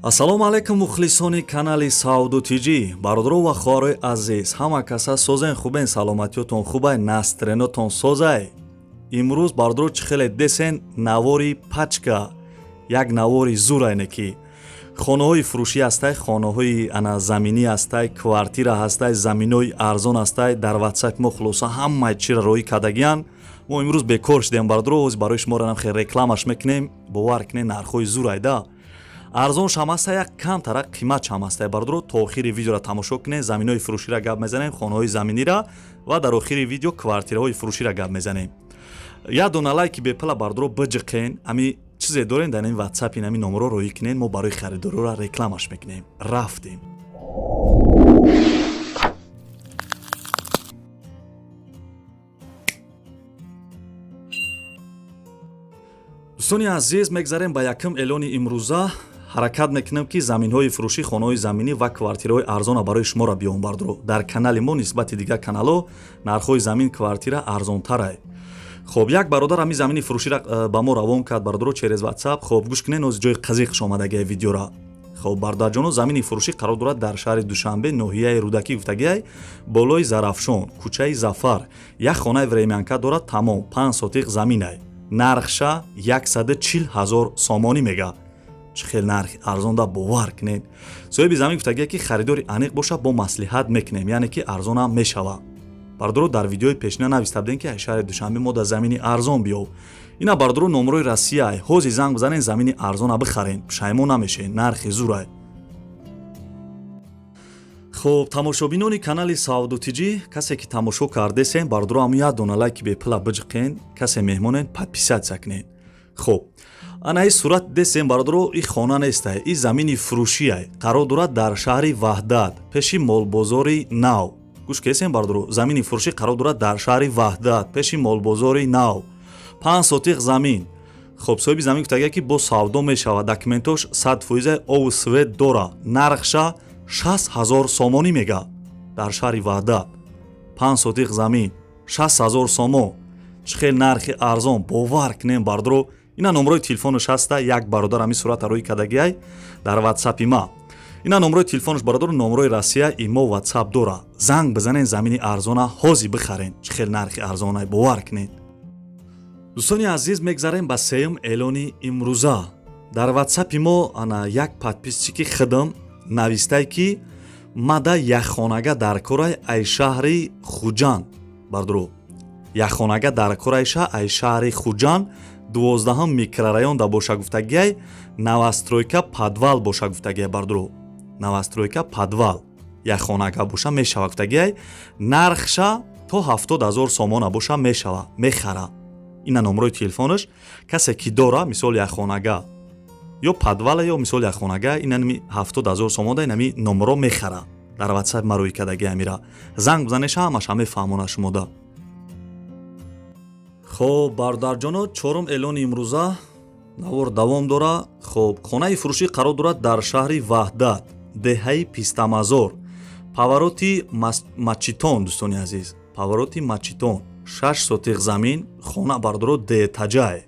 Ассалому алайкум, мухлисони канали Савду Тиҷӣ, бародаро ва хоҳарои азиз. Ҳама каса созен, хубен, саломатиётон хубай, настроение тон созай. Имрӯз, бародаро, чӣ хеле десен, навори пачка, як навори зурайне, ки хонаҳои фурӯшӣ ҳастай, хонаҳои ана заминӣ ҳастай, квартира ҳастай, заминои арзон ҳастай. Дар Ватсапи мо хулоса ҳамаи чиро роҳӣ кардагиян. Мо имрӯз бекор шудем, бародаро, ҳозир барои шуморо нам хел рекламаш мекунем. Бовар кунед, нархҳои зурайда, арзон шам ҳаста, як камтара қимат шам ҳаста. Бародаро, то охири видеоро тамошо кунед. Заминои фурӯширо гап мезанем, хонаҳои заминира, ва дар охири видео квартираҳои фурӯширо гап мезанем. Як дона лайки бепала, бародаро, биҷиқен. Ами чизе дорем дар ин Ватсапи, ами номеро роҳӣ кунед, мо барои харидорора рекламаш мекунем. Рафтем. Дӯстони азиз, мегзарем ба якум эълони имрӯза. Ҳаракат мекунем, ки заминҳои фурӯшӣ, хонаҳои заминӣ ва квартираҳои арзона барои шуморо биём. Бардоро, дар канали мо нисбати дигар каналҳо нархҳои замин, квартира арзонтарай. Хоб, як бародар ҳамин замини фурӯширо ба мо равон кард, бародаро, через Ватсап. Хоб, гӯш кунед, нози ҷои қазиқш омадагиа видеора. Хоб, бародарҷоно, замини фурӯшӣ қарор дорад дар шаҳри Душанбе, ноҳияи Рӯдакӣ гуфтагиай, болои Зарафшон, кӯчаи Зафар. Як хонаи времянка дорад, тамом, 5 сотиқ заминай. Нархша 140 000 сомонӣ мега. Чӣ хел нархи арзонда, бовар кунед. Соҳиби замин гуфтагия, ки харидори аниқ боша, бо маслиҳат мекунем, яъне ки арзонам мешава. Бародаро, дар видеои пешина нависта будем, ки аз шаҳри Душанбе мо дар замини арзон биёв. Ина, бародаро, номерои Россияй. Ҳозир занг бизанен, замини арзона бихарен, пушаймон намешен, нархи зурай. Хуб, тамошобинони канали Савду Тиҷӣ, касе ки тамошо кардесен, бародаро, ҳамун як дона лайки бепула биҷиқен. Касе меҳмонен, подписаться кунен. Хуб, ана и сурат десем, бародаро, и хона нестай, и замини фурӯшиай. Қарор дорад дар шаҳри Ваҳдат, пеши молбозори нав. Гӯш кесем, бародаро, замини фурӯшӣ қарор дорад дар шаҳри Ваҳдат, пеши молбозори нав, 5 сотиқ замин. Хоб, соҳиби замин гуфтагия, ки бо савдо мешавад, документош 100%, ову свет дора. Нархша 60 000 сомонӣ мега. Дар шаҳри Ваҳдат 5 сотиқ замин, 60 000 сомон. Чӣ хел нархи арзон, бовар кунем, бародаро. Ина номерои телефонаш ҳаста. Як бародар ҳамин сурата рӯй кардагиай дар Ватсапи ма. Ина номерои телефонаш, бародаро, номерои Россия, имо, Ватсап дора. Занг бизанен, замини арзона ҳозир бихарен. Чӣ хел нархи арзонай, бовар кунед. Дӯстони азиз, мегзарем ба сеюм эълони имрӯза. Дар Ватсапи мо ана як подписчики хидм навистай, ки мада яхонага дар корай ай шаҳри Хуҷанд. Бародаро, яхонага дар корайша ай шаҳри Хуҷанд, 12-ҳам микрорайон да боша гуфтагиай, новостройка, подвал боша гуфтагиай. Бародаро, новостройка, подвал, яхонага боша мешава гуфтагиай. Нархша то 70 000 сомона боша мешава, мехара. Ина номерои телефонаш. Касе ки дора, мисол, яхонага ё подвала ё, мисол, яхонага, инами 70 000 сомона, инами номеро мехара. Дар Ватсап ма рӯй кардаги амира. Занг бизанеша, ҳамаша мефаҳмона шумода. Хоб, бародарҷоно, чорум эълони имрӯза, навор давом дора. Хоб, хонаи фурӯшӣ қарор дорад дар шаҳри Ваҳдат, деҳаи Пистамазор, повороти Мачитон. Дӯстони азиз, повороти Мачитон, 6 сотиқ замин, хона, бародаро, деэтажай,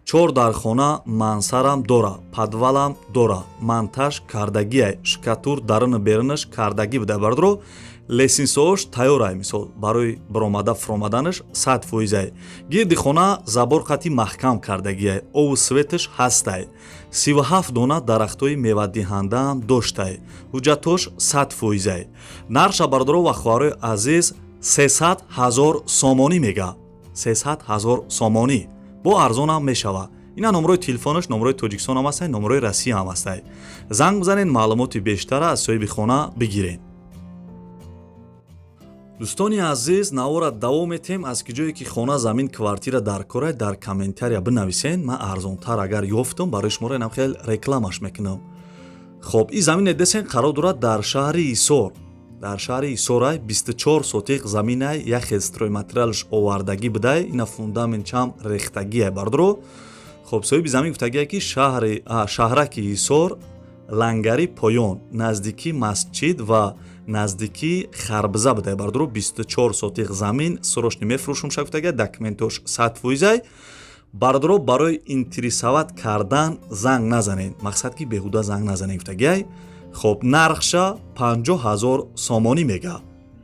чор дар хона, мансардам дора, подвалам дора, монтаж кардагиай, штукатур даруну берунаш кардагӣ буда. Бародаро, лестницаош тайёрай, мисол, барои баромада фуромаданаш 100%-ай. Гирди хона забор қати маҳкам кардагиай, ову светаш ҳастай, 37 дона дарахтҳои мевадиҳандаам доштай, ҳуҷҷатош 100%-ай. Нархша, бародаро ва хоҳарои азиз, 300 000 сомонӣ мега. 300 000 сомонӣ, бо арзонам мешава. Ина номерои телефонаш, номерои Тоҷикистон ҳам ҳастай, номерои Россия ҳам ҳастай. Занг бизанед, маълумоти бештара аз соҳиби хона бигиред. Дӯстони азиз, навора давом метиҳем. Аз ки ҷое ки хона, замин, квартира дар корай, дар комментария бинависен. Ман арзонтар агар ёфтам, барои шуморо инам хел рекламаш мекунам. Хоб, ин замине десен, қарор дорад дар шаҳри Ҳисор. Дар шаҳри Ҳисорай, 24 сотиқ заминай, як хел стройматериалш овардагӣ будай, ина фундамент чам рехтагиай, бардоро. Хоб, соҳиби замин гуфтагие, ки шаҳри шаҳраки Ҳисор, Лангари Поён, наздикии масҷид ва наздикии Харбза будай. Бардоро, 24 сотиқ замин срочно мефурӯшум ша гуфтагия, документош 100%-ай. Бародаро, барои интересовать кардан занг назанед, мақсад ки беҳуда занг назанед гуфтагиай. Хоб, нархша 50 000 сомонӣ мега.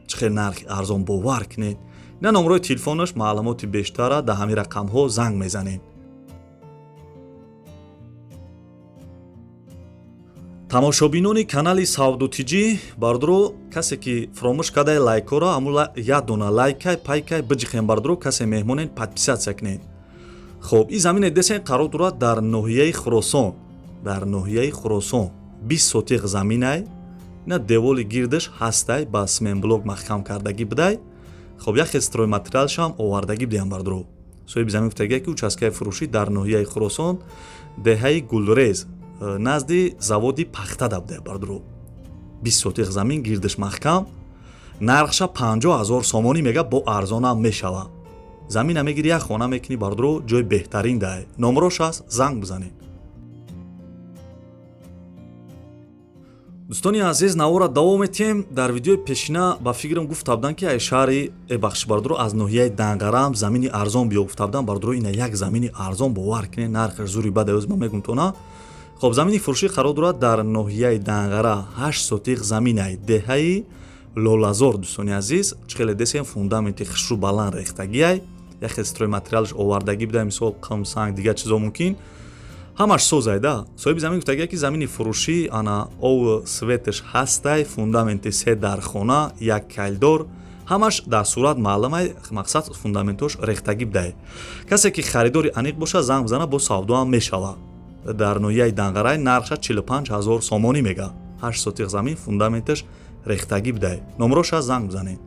Чӣ хел нархи арзон, бовар кунед. Ина номерои телефонаш, маълумоти бештара дар ҳамин рақамҳо занг мезанед. Тамошобинони канали Савду Тиҷӣ, бардоро, касе ки фуромӯш кардаи лайкҳоро, ҳамун як дона лайкай пайкай биҷиқем. Бардоро, касе меҳмонен, подписаться кунед. Хоб, ин замине десен қарор дорад дар ноҳияи Хуросон, дар ноҳияи Хуросон, 20 сотиқ заминай. Ина деволи гирдаш ҳастай, ба сменблок маҳкам кардагӣ будай. Хоб, як хел стройматериалшам овардагӣ будиям. Бардоро, соҳиби замин гуфтагия, ки участкаи фурӯшӣ дар ноҳияи Хуросон, деҳаи Гулрез, назди заводи пахта буда. Бардоро, 20 сотиқ замин, гирдаш маҳкам, нархша 50 000 сомонӣ мега, бо арзонам мешава. Замина мегири, як хона мекунӣ. Бардоро, ҷои беҳтарин дай. Номрош аст, занг бизанед. Дӯстони азиз, навора давом метиҳем. Дар видеои пешина ба фикрам гуфта будам, ки ай шаҳри бахши, бардоро, аз ноҳияи Данғарам замини арзон биё гуфта будам. Бардоро, ина як замини арзон, бовар кунед, нархаш зури бада, ёз ман мегум тона. Хоб, замини фурӯшӣ қарор дорад дар ноҳияи Данғара, 8 сотиқ заминай, деҳаи Лолазор. Дӯстони азиз, чӣ хеле десем, фундаменти хушрӯ баланд рехтагиай, як хел стройматериалш овардагӣ буда, мисол қум, санг, дигар чизо мумкин, ҳамаш созайда. Соҳиби замин гуфтагия, ки замини фурӯшӣ ана ов светаш ҳастай, фундаменти се дархона, як калдор, ҳамаш дар сурат маълумай, мақсад фундаментош рехтагӣ будай. Касе ки харидори аниқ боша, занг бизана, бо савдоам мешава. Дар ноҳияи Данғарай, нархша 45 000 сомонӣ мега, 8 сотиқ замин, фундаменташ рехтагӣ будай. Номроша занг бизанед.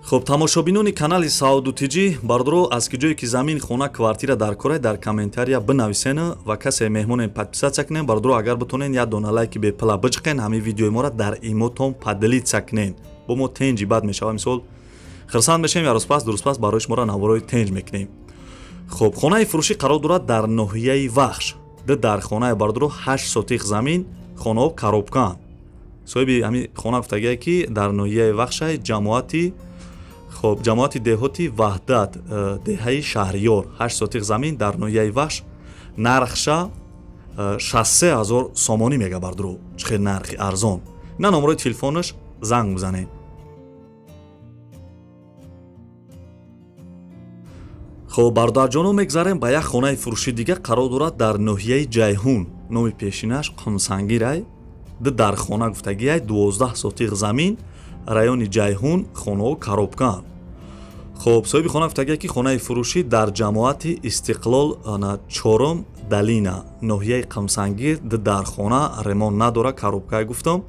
Хоб, тамошобинони канали Сауду Тиҷӣ, бардоро, аз ки ҷое ки замин, хона, квартира дар корай, дар комментария бинависен ва касе меҳмонен, подписаться кунен. Бардоро, агар битонен, як дона лайки бепила биҷиқен, ҳамин видеои моро дар имотон поделиться кунен, бо мо тенҷи бад мешава. Мисол, хирсанд мешавем, як рӯз пас, ду рӯз пас барои шуморо наворои тенҷ мекунем. Хоб, хонаи фурӯшӣ қарор дорад дар ноҳияи Вахш, ду дар хонаи, бардоро, 8 сотиқ замин, хонаҳо коробкаанд. Соҳиби ҳамин хона гуфтагие, ки дар ноҳияи Вахшай, ҷамоати, хоб, ҷамоати деҳоти Ваҳдат, деҳаи Шаҳриёр, 8 сотиқ замин дар ноҳияи Вахш, нархша 63 000 сомонӣ мега. Бардоро, чӣ хел нархи арзон! Ина номерои телефонаш, занг бизанед. Хоб, бародарҷоно, мегзарем ба як хонаи фурӯши дига, қарор дорад дар ноҳияи Ҷайҳун, номи пешинаш Қумсангирай, ду дар хона гуфтагиай, 12 сотиқ замин, райони Ҷайҳун, хонаҳо коробкаанд. Хоб, соҳиби хона гуфтагия, ки хонаи фурӯшӣ дар ҷамоати Истиқлол, чорум Далина, ноҳияи Қумсангир, ду дар хона, ремонт надора, коробкае гуфтам.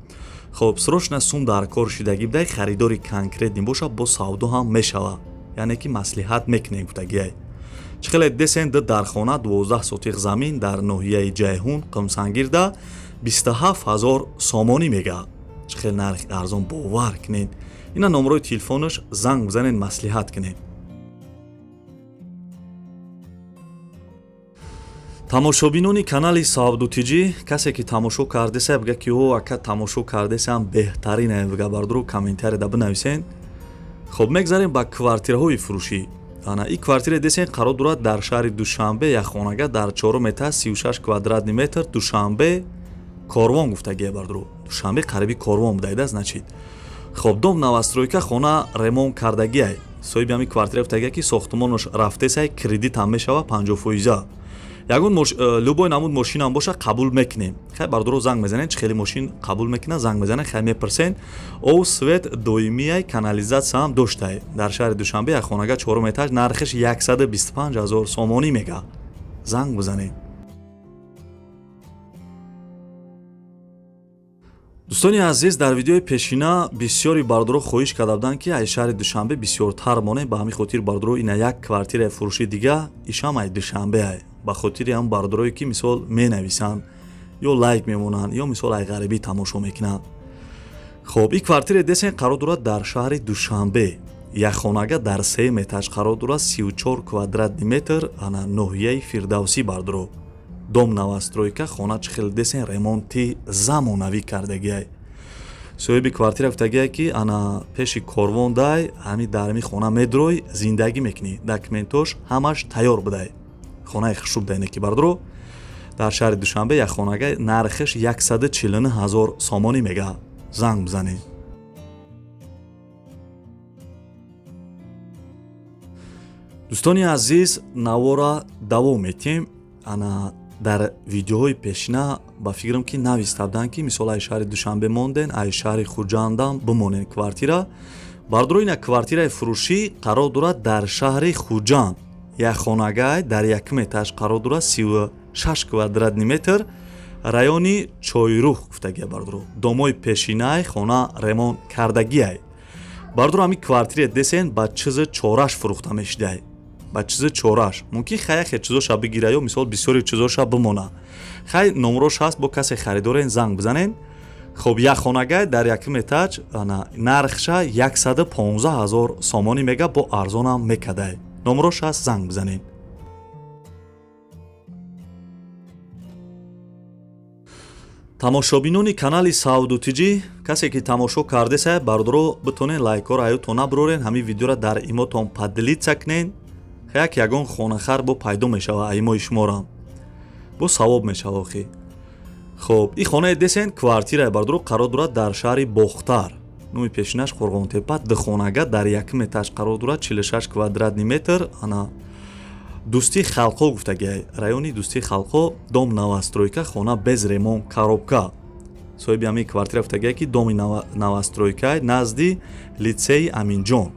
Хоб, срочно сум дар кор шидагӣ будай, харидори конкретный боша, бо савдо ҳам мешава, яъне ки маслиҳат мекунем гуфтагиай. Чӣ хеле десен, ду дар хона, 12 сотиқ замин дар ноҳияи Ҷайҳун, Қумсангирда, 27 000 сомонӣ мега. Чӣ хел нархи арзон, бовар кунед. Ина номерои телефонаш, занг бизанед, маслиҳат кунед. Тамошобинони канали Савду Тиҷӣ, касе ки тамошо кардеса, бига ки о ака, тамошо кардесам, беҳтарин, бига. Бардоро, комментарияда бинависен. Хоб, мегзарем ба квартираҳои фурӯшӣ. Ана и квартира десен қарор дорад дар шаҳри Душанбе, як хонага дар чорум этаж, 36 квадратный метр, Душанбе, Корвон гуфтагия. Бардоро, Душанбе қариби Корвон будайда, значит. Хоб, дом новостройка, хона ремонт кардагиай. Соҳиби ҳамин квартира гуфтагия, ки сохтмонаш рафтесай, кредит ҳам мешава 50 фоиза, ягон любой намуд мошинам боша, қабул мекунем. Хай, бардоро, занг мезанед, чӣ хеле мошин қабул мекунад, занг мезанед, хай мепурсен. Ов, свет доимияй, канализатсия ҳам доштай. Дар шаҳри Душанбе, як хонага, чорум этаж, нархаш 125 000 сомонӣ мега, занг бизанед. Дӯстони азиз, дар видеои пешина бисёри бардоро хоҳиш карда буданд, ки аз шаҳри Душанбе бисёртар монем. Ба ҳамин хотир, бардоро, ина як квартираи фурӯши дига, ишам ай Душанбеай, ба хотири ҳам бардорое ки мисол менависанд ё лайк мемонанд, ё мисол ай ғарибӣ тамошо мекунанд. Хоб, ин квартираи десен қарор дорад дар шаҳри Душанбе, як хонага дар сеюм этаж қарор дорад, 34 квадратный метр, ана ноҳияи Фирдавсӣ. Бардоро, дом новостройка, хона чӣ хел десен, ремонти замонавӣ кардагиай. Соҳиби квартира гуфтагие ки ана пеши корвон дай, ҳами дар ҳами хона медрой, зиндагӣ мекунӣ. Документош ҳамаш тайёр будай. Хонаи хушрӯ будай неки бардоро. Дар шаҳри Душанбе як хонага нархаш 149 ҳазор сомонӣ мега. Занг бизанед. Дӯстони азиз, навора давом метиҳем. Ана дар видеоҳои пешина ба фикрам ки нависта буданд ки мисол ай шаҳри Душанбе монден, ай шаҳри Хуҷандам бимонен квартира. Бардоро, ина квартираи фурӯшӣ қарор дорад дар шаҳри Хуҷанд. Як хонагай дар якум этаж қарор дорад, 36 квадратный метр, райони Чойрух гуфтагия бардоро. Домои пешинай хона ремонт кардагиай. Бардоро, ҳамин квартире десен ба чизи чораш фурӯхта мешидай. Ба чизи чораш. Мумкин хай яхе чизоша бигира ё мисол бисёри чизоша бимона. Хай номрош ҳаст, бо касе харидорен занг бизанен. Хоб, як хонагай дар якум этаж, ана нархша 115 ҳазор сомонӣ мега, бо арзонам мекадай. Номрош ҳаст, занг бизанен. Тамошобинони канали Савду Тиҷӣ, касе ки тамошо кардеса, бардоро, битонен лайкҳоро аюто набурорен, ҳамин видеоро дар имотон поделиться кунен. Як ягон хонахар бо пайдо мешава аимои шуморам. Бо савоб мешава охи. Хоб, ин хонаи десен квартираи бардоро қарор дорад дар шаҳри Бохтар. Номи пешинаш Қурғонтепа, духонага дар якум этаж қарор дорад, 46 квадратный метр, ана Дӯстии халқҳо гуфтагиай, райони Дӯстии халқҳо, дом новостройка, хона без ремонт, коробка. Соҳиби ҳамин квартира гуфтагиай ки доми новостройка назди литсеи Аминҷон.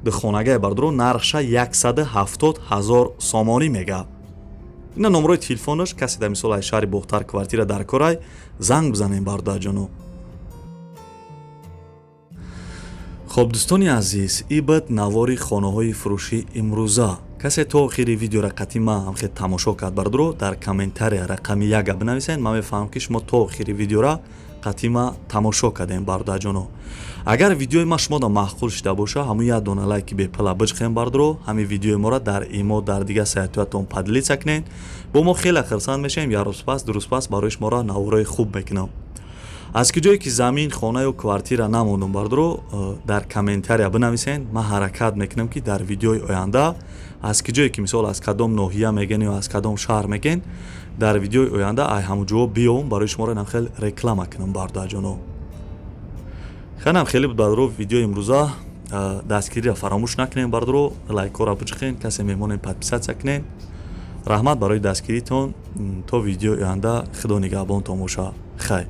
Духонагай бардоро, нархша 170 ҳазор сомонӣ мега. Ина номрои телефонаш, касе дар мисол ай шаҳри Бохтар квартира дар корай, занг бизанем бародарҷоно. Хоб, дӯстони азиз, ин буд навори хонаҳои фурӯшӣ имрӯза. Касе то охири видеора қатъи ман ҳамхел тамошо кард, бардоро, дар комментария рақами яка бинависед. Ман мефаҳмам ки шумо то охири видеора қатъи ма тамошо кардем, бародарҷоно. Агар видеои ма шумода маъқул шида боша, ҳамун як дона лайки бепала биҷхем, бардоро, ҳамин видеои моро дар имо, дар дигар сайтҳоятон поделиться кунед. Бо мо хеле хурсанд мешавем. Як рӯз пас, ду рӯз пас барои шуморо наворҳои хуб мекунам. Аз куҷое ки замин, хона ё квартира намондум, бардоро, дар комментария бинависен. Ман ҳаракат мекунам ки дар видеои оянда аз куҷое ки мисол аз кадом ноҳия меген ё аз кадом шаҳр меген, дар видеои оянда ай ҳамун ҷо биём, барои шуморо инам хел реклама кунам, бародарҷоно. Хелам хеле буд, бардоро, видеои имрӯза. Дастгириро фаромӯш накунем, бардоро, лайкҳоро биҷиқен, касе мемонем подписаться кунен. Раҳмат барои дастгиритон. То видеои оянда, худо нигаҳбонтон боша. Хайр.